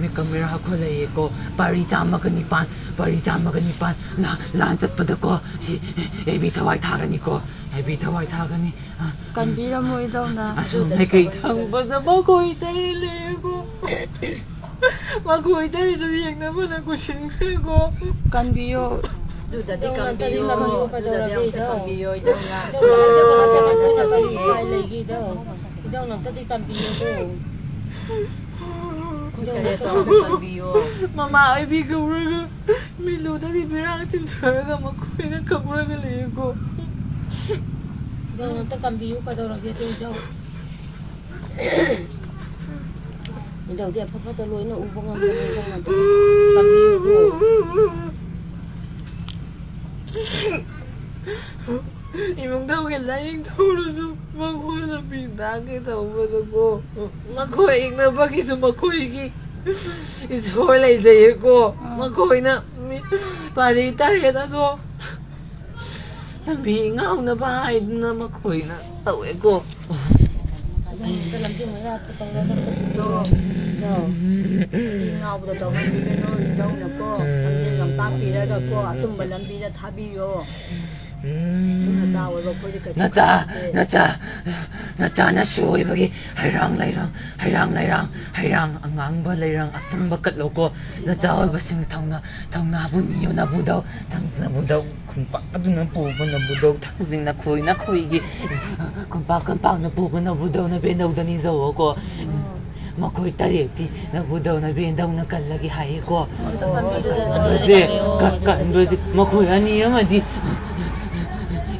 ꯃꯤꯀꯞ ꯃꯤꯔꯥ ꯈꯣꯜꯂꯛꯑꯦꯀꯣ꯫ ꯄꯥꯔꯤ ꯆꯥꯝꯃꯒ ꯅꯤꯄꯥꯟ, ꯄꯥꯔꯤ ꯆꯥꯝꯃꯒ ꯅꯤꯄꯥꯟ ꯂꯥ-, ꯂꯥꯟ ꯆꯠꯄꯗꯀꯣ꯫ ꯁꯤ ꯂꯩꯕꯤ ꯊꯋꯥꯏ ꯊꯥꯒꯅꯤꯀꯣ꯫ ꯂꯩꯕꯤ ꯊꯋꯥꯏ ꯊꯥꯒꯅꯤ꯫ ꯀꯟꯕꯤꯔꯝꯃꯣꯏꯗꯧꯅ꯫ ꯑꯁꯣꯝ ꯃꯥꯏꯀꯩ ꯊꯪꯕꯗ ꯃꯈꯣꯏ ꯇꯔꯦꯠ ꯂꯩꯌꯦꯀꯣ꯫ ꯃꯈꯣꯏ ꯇꯔꯦꯠꯇꯨ ꯌꯦꯡꯅꯕꯅ ꯀꯨꯁꯤꯟꯈ꯭ꯔꯦꯀꯣ꯫ ꯀꯟꯕꯤꯌꯣ꯫ ꯑꯗꯨꯗꯗꯤ ꯏꯙꯧ ꯅꯠꯇ꯭ꯔꯗꯤ ꯀꯟꯕꯤꯌꯣ꯫ ꯀꯟꯕꯤꯌꯣ ꯑꯗꯨꯗꯗꯤ ꯀꯩꯗꯧꯔꯒꯦ, ꯑꯝꯇ ꯏꯙꯧ? ꯀꯟꯕꯤꯌꯣ, ꯏꯙꯧ ꯉꯥ꯫ ꯏꯙꯧ ꯅꯠꯇ꯭ꯔꯗꯤ ꯀꯔꯤ ꯎꯄꯥꯏ ꯂꯩꯒꯦ, ꯏꯙꯧ? ꯏꯙꯧ ꯅꯠꯇ꯭ꯔꯗꯤ ꯀꯟꯕꯤꯌꯣ ꯑꯗꯣ꯫ ꯏꯙꯧ ꯅꯠꯇ꯭ꯔꯗꯤ ꯀꯟꯕꯤꯌꯣ꯫ ꯃꯃꯥ ꯑꯩꯕꯤ ꯀꯧꯔꯒ ꯃꯤꯂꯨꯗꯒꯤ ꯃꯤꯔꯥꯡ ꯆꯤꯟꯊꯔꯒ ꯃꯈꯣꯏꯅ ꯀꯞꯂꯒ ꯂꯩꯌꯦꯀꯣ꯫ ꯏꯙꯧ ꯑꯝꯇ ꯀꯟꯕꯤꯌꯨ, ꯀꯩꯗꯧꯔꯒꯦ ꯑꯗꯨ ꯏꯙꯧ? ꯏꯙꯧꯗꯤ ꯑꯐ ꯐꯠꯇ ꯂꯣꯏꯅ ꯎꯕ ꯉꯝꯕꯅꯤ, ꯏꯙꯧ ꯑꯝꯇ ꯀꯟꯕꯤꯌꯨꯀꯣ꯫ ꯏꯃꯨꯡ ꯊꯧꯒꯤ ꯂꯥꯏꯅꯤꯡ ꯊꯧꯔꯁꯨ ꯃꯈꯣꯏꯅ ꯄꯤ ꯇꯥꯒꯦ ꯇꯧꯕꯗꯀꯣ, ꯃꯈꯣꯏ ꯏꯪꯅꯕꯒꯤꯁꯨ ꯃꯈꯣꯏꯒꯤ ꯏꯁꯣꯔ ꯂꯩꯖꯩꯌꯦꯀꯣ꯫ ꯃꯈꯣꯏꯅ ꯃꯤ ꯄꯥꯔꯤ ꯇꯔꯦꯠ ꯑꯗꯣ ꯂꯝꯕꯤ ꯉꯥꯎꯅꯕ ꯍꯥꯏꯗꯨꯅ ꯃꯈꯣꯏꯅ ꯇꯧꯋꯦꯀꯣ꯫ ꯂꯝꯕꯤ ꯉꯥꯎꯕꯗ ꯇꯧꯍꯟꯕꯤꯒꯅꯨ, ꯏꯙꯧꯅꯀꯣ ꯂꯝꯖꯦꯜ ꯂꯝꯇꯥꯛꯄꯤꯔꯒꯀꯣ ꯑꯆꯨꯝꯕ ꯂꯝꯕꯤꯗ ꯊꯥꯕꯤꯌꯣ꯫ ꯅꯆꯥ ꯑꯣꯏꯕ ꯑꯩꯈꯣꯏꯗꯤ ꯀꯩꯁꯨ ꯅꯆꯥ, ꯈꯪꯗꯦ꯫ ꯅꯆꯥ, ꯅꯆꯥꯅ ꯁꯣꯏꯕꯒꯤ ꯍꯩꯔꯥꯡ ꯂꯩꯔꯥꯡ, ꯍꯩꯔꯥꯡ ꯂꯩꯔꯥꯡ, ꯍꯩꯔꯥꯡ ꯑꯉꯥꯡꯕ ꯂꯩꯔꯥꯡ ꯑꯁꯪꯕ ꯀꯠꯂꯣꯀꯣ꯫ ꯅꯆꯥ ꯑꯣꯏꯕꯁꯤꯡ ꯊꯧꯅꯥ, ꯊꯧꯅꯥꯕꯨ ꯅꯤꯌꯣ ꯅꯕꯨꯗꯧ, ꯊꯪ-, ꯅꯕꯨꯗꯧ ꯈꯨꯡꯄꯥꯛ ꯑꯗꯨꯅ ꯄꯨꯕ ꯅꯕꯨꯗꯧ ꯊꯥꯡꯖꯤꯡ ꯅꯈꯣꯏ ꯅꯈꯣꯏꯒꯤ ꯈꯨꯡꯄꯥꯛ ꯈꯨꯡꯄꯥꯛꯅ ꯄꯨꯕ ꯅꯕꯨꯗꯧꯅ ꯕꯦꯟꯗꯧꯗ ꯅꯤꯖꯧꯑꯣꯀꯣ꯫ ꯃꯈꯣꯏ ꯇꯔꯦꯠꯇꯤ ꯅꯕꯨꯗꯧꯅ ꯕꯦꯟꯗꯧꯅ ꯀꯜꯂꯒꯦ ꯍꯥꯏꯌꯦꯀꯣ꯫ ꯑꯗꯨꯁꯦ ꯀ-, ꯀꯟꯕꯁꯦ ꯃꯈꯣꯏ ꯑꯅꯤ ꯑꯃꯗꯤ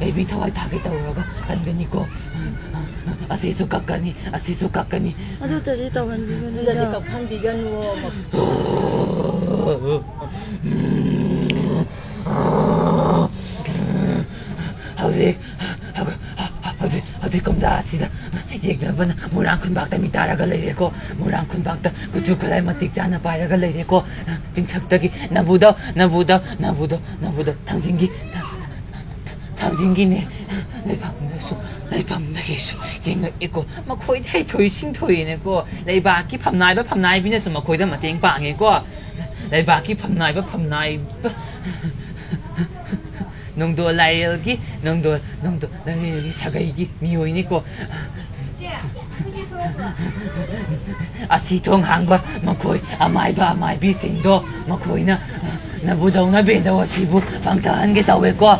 ꯑꯩꯕꯤ ꯊꯋꯥꯏ ꯊꯥꯒꯦ ꯇꯧꯔꯒ ꯀꯟꯒꯅꯤꯀꯣ꯫ ꯑꯁꯤꯁꯨ ꯀꯛꯀꯅꯤ, ꯑꯁꯤꯁꯨ ꯀꯛꯀꯅꯤ꯫ ꯑꯗꯨꯇꯗꯤ ꯇꯧꯍꯟꯕꯤꯒꯅꯨ, ꯑꯗꯨꯗꯗꯤ ꯏꯙꯧ꯫ ꯀꯛꯍꯟꯕꯤꯒꯅꯨ꯫ ꯍꯧꯖꯤꯛ, ꯍꯧꯖꯤꯛ, ꯍꯧꯖꯤꯛ ꯀꯨꯝꯖꯥ ꯑꯁꯤꯗ ꯌꯦꯛꯅꯕꯅ ꯃꯣꯏꯔꯥꯡ ꯈꯨꯟꯕꯥꯛꯇ ꯃꯤ ꯇꯥꯔꯒ ꯂꯩꯔꯦꯀꯣ꯫ ꯃꯣꯏꯔꯥꯡ ꯈꯨꯟꯕꯥꯛꯇ ꯀꯨꯠꯁꯨ ꯈꯨꯠꯂꯥꯏ ꯃꯇꯤꯛ ꯆꯥꯅ ꯄꯥꯏꯔꯒ ꯂꯩꯔꯦꯀꯣ꯫ ꯆꯤꯡꯊꯛꯇꯒꯤ ꯅꯕꯨꯗꯧ, ꯅꯕꯨꯗꯧ, ꯅꯕꯨꯗꯧ, ꯅꯕꯨꯗꯧ ꯊꯥꯡꯖꯤꯡꯒꯤ, ꯊꯥꯡꯖꯤꯡꯒꯤꯅꯦ꯫ ꯂꯩꯐꯝꯗꯁꯨ, ꯂꯩꯐꯝꯗꯒꯤꯁꯨ ꯌꯦꯡꯉꯛꯑꯦꯀꯣ꯫ ꯃꯈꯣꯏꯗꯤ ꯍꯩꯊꯣꯏ ꯁꯤꯡꯊꯣꯏꯅꯦꯀꯣ꯫ ꯂꯩꯕꯥꯛꯀꯤ ꯐꯝꯅꯥꯏꯕ ꯐꯝꯅꯥꯏꯕꯤꯅꯁꯨ ꯃꯈꯣꯏꯗ ꯃꯇꯦꯡ ꯄꯥꯡꯉꯦꯀꯣ꯫ ꯂꯩꯕꯥꯛꯀꯤ ꯐꯝꯅꯥꯏꯕ ꯐꯝꯅꯥꯏꯕ ꯅꯣꯡꯗꯣꯜ ꯂꯥꯏꯔꯦꯜꯒꯤ, ꯅꯣꯡꯗꯣꯜ, ꯅꯣꯡꯗꯣꯜ ꯂꯥꯏꯔꯦꯜꯒꯤ ꯁꯥꯒꯩꯒꯤ ꯃꯤꯑꯣꯏꯅꯤꯀꯣ꯫ ꯑꯁꯤ ꯊꯣꯡ ꯍꯥꯡꯕ ꯃꯈꯣꯏ ꯑꯃꯥꯏꯕ ꯑꯃꯥꯏꯕꯤꯁꯤꯡꯗꯣ ꯃꯈꯣꯏꯅ ꯅꯕꯨꯗꯧꯅ ꯕꯦꯟꯗꯧ ꯑꯁꯤꯕꯨ ꯄꯥꯡꯊꯍꯟꯒꯦ ꯇꯧꯋꯦꯀꯣ꯫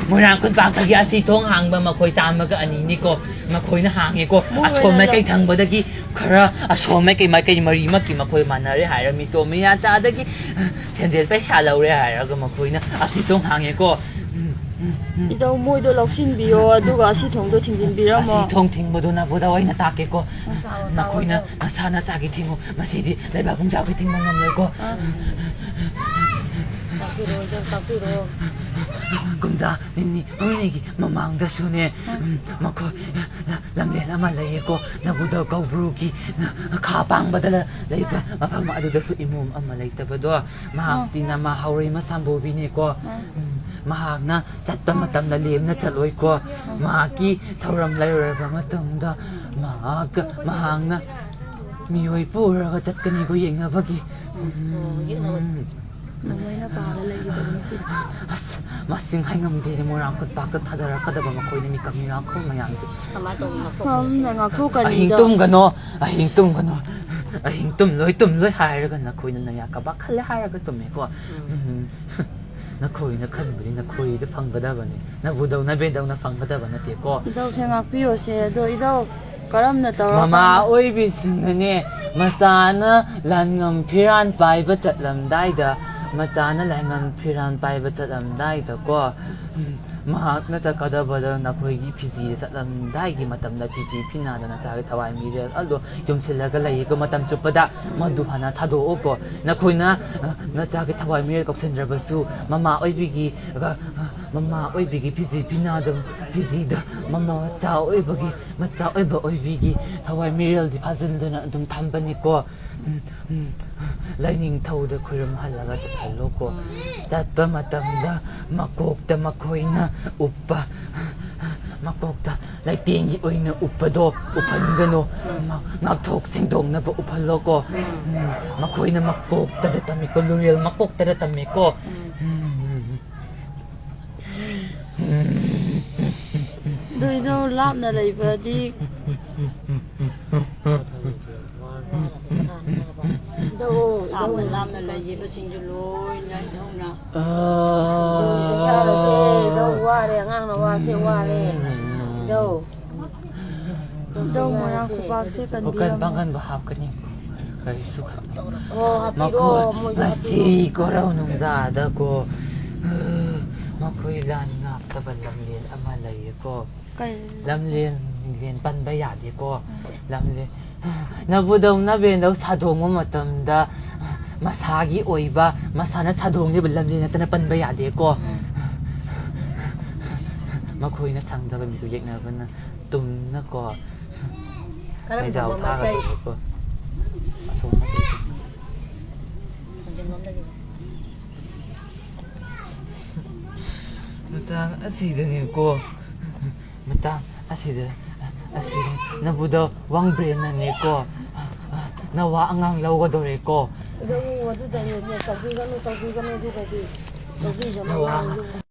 ꯃꯣꯏꯔꯥꯡ ꯈꯨꯟꯄꯥꯛꯇꯒꯤ ꯑꯁꯤ ꯊꯣꯡ ꯍꯥꯡꯕ ꯃꯈꯣꯏ ꯆꯥꯝꯃꯒ ꯑꯅꯤꯅꯤꯀꯣ꯫ ꯃꯈꯣꯏꯅ ꯍꯥꯡꯉꯦꯀꯣ꯫ ꯃꯣꯏ ꯑꯁꯣꯝ ꯑꯣꯏꯅ ꯃꯥꯏꯀꯩ ꯂꯧ- ꯊꯪꯕꯗꯒꯤ ꯈꯔ ꯑꯁꯣꯝ ꯃꯥꯏꯀꯩ, ꯃꯥꯏꯀꯩ ꯃꯔꯤꯃꯛꯀꯤ ꯃꯈꯣꯏ ꯃꯥꯟꯅꯔꯦ ꯍꯥꯏꯔ ꯃꯤꯇꯣꯝ ꯃꯤꯌꯥꯆꯥꯗꯒꯤ ꯁꯦꯟꯖꯦꯜ ꯄꯩꯁꯥ ꯂꯧꯔꯦ ꯍꯥꯏꯔꯒ ꯃꯈꯣꯏꯅ ꯑꯁꯤ ꯊꯣꯡ ꯍꯥꯡꯉꯦꯀꯣ꯫ ꯎꯝ, ꯎꯝ, ꯎꯝ꯫ ꯏꯙꯧ, ꯃꯣꯏꯗꯣ ꯂꯧꯁꯤꯟꯕꯤꯌꯣ, ꯑꯗꯨꯒ ꯑꯁꯤ ꯊꯣꯡꯗꯣ ꯊꯤꯡꯖꯤꯟꯕꯤꯔꯝꯃꯣ꯫ ꯑꯁꯤ ꯊꯣꯡ ꯊꯤꯡꯕꯗꯣ ꯅꯕꯨꯗꯧ ꯑꯩꯅ ꯇꯥꯛꯀꯦꯀꯣ꯫ ꯅꯈꯣꯏꯅ ꯅꯁꯥ ꯅꯁꯥꯒꯤ ꯊꯤꯡꯉꯨ꯫ ꯃꯁꯤꯗꯤ ꯂꯩꯕꯥꯛ ꯄꯨꯝꯖꯥꯎꯒꯤ ꯊꯤꯡꯕ ꯉꯝꯂꯣꯏꯀꯣ꯫ ꯇꯥꯛꯄꯤꯔꯣ, ꯏꯆꯦ, ꯇꯥꯛꯄꯤꯔꯣ꯫ ꯀꯨꯝꯖꯥ ꯅꯤꯅꯤ ꯍꯨꯝꯅꯤꯒꯤ ꯃꯃꯥꯡꯗꯁꯨꯅꯦ, ꯎꯝ, ꯃꯈꯣꯏ ꯂꯝꯂꯦꯟ ꯑꯃ ꯂꯩꯌꯦꯀꯣ, ꯅꯕꯨꯙ ꯀꯧꯕ꯭ꯔꯨꯒꯤ ꯈꯥ ꯄꯥꯡꯕꯗ ꯂꯩꯕ ꯃꯐꯝ ꯑꯗꯨꯗꯁꯨ ꯏꯃꯣꯝ ꯑꯃ ꯂꯩꯇꯕꯗꯣ, ꯃꯍꯥꯛꯇꯤ ꯅꯃꯥ ꯍꯥꯎꯔꯩꯃ ꯁꯝꯕꯨꯕꯤꯅꯦꯀꯣ꯫ ꯎꯝ, ꯃꯍꯥꯛꯅ ꯆꯠꯄ ꯃꯇꯝꯗ ꯂꯦꯝꯅ ꯆꯠꯂꯣꯏꯀꯣ꯫ ꯃꯍꯥꯛꯀꯤ ꯊꯧꯔꯝ ꯂꯩꯔꯨꯔꯕ ꯃꯇꯨꯡꯗ ꯃꯍꯥꯛ, ꯃꯍꯥꯛꯅ ꯃꯤꯑꯣꯏ ꯄꯨꯔꯒ ꯆꯠꯀꯅꯤꯀꯣ ꯌꯦꯡꯅꯕꯒꯤ꯫ ꯎꯝ꯫ ꯅꯣꯡꯃꯩꯅ ꯄꯥꯜꯂ ꯂꯩꯈꯤꯗꯕ ꯅꯨꯄꯤ꯫ ꯑꯁ, ꯃꯁꯤꯡ ꯍꯥꯏꯉꯝꯗꯦꯅꯦ, ꯃꯣꯏꯔꯥꯡ ꯈꯨꯠꯄꯥꯛꯇ ꯊꯥꯗꯔꯛꯀꯗꯕ ꯃꯈꯣꯏꯅ ꯃꯤꯀꯝ ꯃꯤꯔꯥꯡꯈꯣꯜ ꯃꯌꯥꯝꯁꯦ꯫ ꯀꯃꯥꯏꯅ ꯇꯧꯅꯤ ꯉꯥꯛꯊꯣꯛꯀꯅꯤ ꯁꯤꯅ ꯁꯤꯗꯤ? ꯉꯥꯛꯊꯣꯛꯀꯅꯤꯗꯣ꯫ ꯑꯍꯤꯡ ꯇꯨꯝꯒꯅꯣ, ꯑꯍꯤꯡ ꯇꯨꯝꯒꯅꯣ, ꯑꯍꯤꯡ ꯇꯨꯝꯂꯣꯏ, ꯇꯨꯝꯂꯣꯏ ꯍꯥꯏꯔꯒ ꯅꯈꯣꯏꯅ ꯅꯌꯥ ꯀꯕꯥꯛ ꯈꯜꯂꯦ ꯍꯥꯏꯔꯒ ꯇꯨꯝꯃꯦꯀꯣ꯫ ꯎꯝ꯫ ꯅꯈꯣꯏꯅ ꯈꯟꯕꯗꯤ ꯅꯈꯣꯏꯗ ꯐꯪꯒꯗꯕꯅꯤ, ꯅꯕꯨꯗꯧ ꯅꯕꯦꯟꯗꯧꯅ ꯐꯪꯒꯗꯕ ꯅꯠꯇꯦꯀꯣ꯫ ꯏꯙꯧꯁꯦ ꯉꯥꯛꯄꯤꯌꯣꯁꯦ꯫ ꯑꯗꯣ ꯏꯙꯧ ꯀꯔꯝꯅ ꯇꯧꯔꯀꯥꯟꯗ? ꯃꯃꯥ ꯑꯣꯏꯕꯤꯁꯤꯡꯅꯅꯦ, ꯃꯆꯥꯅ ꯂꯥꯟꯉꯝ ꯐꯤꯔꯥꯟ ꯄꯥꯏꯕ ꯆꯠꯂꯝꯗꯥꯏꯗ, ꯃꯆꯥꯅ ꯂꯥꯟꯉꯝ ꯐꯤꯔꯥꯟ ꯄꯥꯏꯕ ꯆꯠꯂꯝꯗꯥꯏꯗꯀꯣ, ꯃꯍꯥꯛꯅ ꯆꯠꯀꯗꯕꯗ ꯅꯈꯣꯏꯒꯤ ꯐꯤꯖꯤꯗ ꯆꯠꯂꯝꯗꯥꯏꯒꯤ ꯃꯇꯝꯗ ꯐꯤꯖꯤ ꯐꯤꯅꯥꯗ ꯅꯆꯥꯒꯤ ꯊꯋꯥꯏ ꯃꯤꯔꯦꯜ ꯑꯗꯣ ꯌꯨꯝꯁꯤꯜꯂꯒ ꯂꯩꯌꯦꯀꯣ ꯃꯇꯝ ꯆꯨꯞꯄꯗ꯫ ꯃꯗꯨ ꯍꯥꯟꯅ ꯊꯥꯗꯣꯛꯑꯣꯀꯣ꯫ ꯅꯈꯣꯏꯅ, ꯑ, ꯅꯆꯥꯒꯤ ꯊꯋꯥꯏ ꯃꯤꯔꯦꯜ ꯀꯧꯁꯤꯟꯗ꯭ꯔꯕꯁꯨ, ꯃꯃꯥ ꯑꯣꯏꯕꯤꯒꯤ, ꯑ, ꯃꯃꯥ ꯑꯣꯏꯕꯤꯒꯤ ꯐꯤꯖꯤ ꯐꯤꯅꯥꯗ, ꯐꯤꯖꯤꯗ ꯃꯃꯥ ꯃꯆꯥ ꯑꯣꯏꯕꯒꯤ, ꯃꯆꯥ ꯑꯣꯏꯕ ꯑꯣꯏꯕꯤꯒꯤ ꯊꯋꯥꯏ ꯃꯤꯔꯦꯜꯗꯤ ꯐꯥꯖꯤꯟꯗꯨꯅ ꯑꯗꯨꯝ ꯊꯝꯕꯅꯤꯀꯣ꯫ ꯎꯝ, ꯎꯝ꯫ ꯂꯥꯏꯅꯤꯡꯊꯧꯗ ꯈꯨꯔꯨꯝꯍꯜꯂꯒ ꯆꯠꯍꯜꯂꯣꯀꯣ꯫ ꯆꯠꯄ ꯃꯇꯝꯗ ꯃꯀꯣꯛꯇ ꯃꯈꯣꯏꯅ ꯎꯞꯄ, ꯃꯀꯣꯛꯇ ꯂꯩꯇꯦꯡꯒꯤ ꯑꯣꯏꯅ ꯎꯞꯄꯗꯣ ꯎꯞꯍꯟꯒꯅꯨ꯫ ꯃ-, ꯉꯥꯛꯊꯣꯛ ꯁꯦꯡꯗꯣꯛꯅꯕ ꯎꯞꯍꯜꯂꯣꯀꯣ꯫ ꯎꯝ, ꯃꯈꯣꯏꯅ ꯃꯀꯣꯛꯇꯗ ꯇꯝꯃꯤꯀꯣ, ꯂꯨꯔꯦꯜ ꯃꯀꯣꯛꯇꯗ ꯇꯝꯃꯤꯀꯣ꯫ ꯎꯝ꯫ ꯑꯗꯨ ꯏꯙꯧ ꯂꯥꯞꯅ ꯂꯩꯕꯗꯤ? ꯏꯙꯧ, ꯏꯙꯧ ꯂꯥꯞꯅ ꯂꯩꯈꯤꯕꯁꯤꯡꯗꯨ ꯂꯣꯏꯅ ꯏꯙꯧꯅ꯫ ꯑꯥ꯫ ꯏꯙꯧ ꯋꯥꯔꯦ, ꯑꯉꯥꯡꯅ ꯋꯥꯁꯦ ꯋꯥꯔꯦ꯫ ꯏꯙꯧ꯫ ꯏꯙꯧ ꯃꯣꯏꯔꯥꯡ ꯈꯨꯄꯥꯛꯁꯦ ꯋꯥꯈꯜ ꯀꯟꯕꯤꯔꯝꯃꯣ꯫ ꯄꯥꯡꯒꯟꯕ ꯍꯥꯞꯀꯅꯤ꯫ ꯀꯔꯤꯁꯨ ꯈꯟ-, ꯑꯣ, ꯍꯥꯞꯄꯤꯔꯣ, ꯃꯈꯣꯏ ꯃꯣꯏꯁꯨ ꯉꯁꯤ ꯍꯥꯞꯄꯤꯔꯣ꯫ ꯀꯣꯔꯧ ꯅꯨꯡꯖꯥꯗꯀꯣ, ꯃꯈꯣꯏ ꯂꯥꯟ ꯉꯥꯛꯇꯕ ꯂꯝꯂꯦꯟ ꯑꯃ ꯂꯩꯌꯦꯀꯣ꯫ ꯀꯩ? ꯂꯝꯂꯦꯟ, ꯂꯦꯟ ꯄꯟꯕ ꯌꯥꯗꯦꯀꯣ꯫ ꯎꯝ꯫ ꯂꯝꯂꯦꯟ, ꯅꯕꯨꯗꯧ ꯅꯕꯦꯟꯗꯧ ꯁꯥꯗꯣꯡꯕ ꯃꯇꯝꯗ ꯃꯁꯥꯒꯤ ꯑꯣꯏꯕ, ꯃꯁꯥꯅ ꯁꯥꯗꯣꯡꯂꯤꯕ ꯂꯝꯖꯦꯜ ꯅꯠꯇꯅ ꯄꯟꯕ ꯌꯥꯗꯦꯀꯣ꯫ ꯃꯈꯣꯏꯅ ꯁꯪꯗꯕ ꯃꯤꯗꯨ ꯌꯦꯛꯅꯕꯅ ꯇꯨꯝꯅꯀꯣ꯫ ꯀꯔꯝꯕ ꯃꯩꯖꯥꯎ ꯃꯃꯥꯏꯀꯩ? ꯊꯥꯒꯗꯕꯀꯣ꯫ ꯑꯁꯣꯝ ꯃꯥꯏꯀꯩꯗ꯫ ꯈꯣꯡꯖꯪꯂꯣꯝꯗꯒꯤ꯫ ꯃꯇꯥꯡ ꯑꯁꯤꯗꯅꯦꯀꯣ꯫ ꯃꯇꯥꯡ ꯑꯁꯤꯗ, ꯑꯁꯤ ꯅꯕꯨꯗ ꯋꯥꯡꯕ꯭ꯔꯦꯟꯅꯅꯦꯀꯣ꯫ ꯅꯋꯥ ꯑꯉꯥꯡ ꯂꯧꯒꯗꯧꯔꯦꯀꯣ꯫ ꯑꯗꯨ ꯑꯗꯨꯗꯅꯦ, ꯇꯧꯕꯤꯒꯅꯨ, ꯇꯧꯕꯤꯒꯅꯨ, ꯑꯗꯨꯒꯗꯤ꯫ ꯇꯧꯕꯤꯒꯅꯨ, ꯅꯋꯥ ꯑꯉꯥꯡ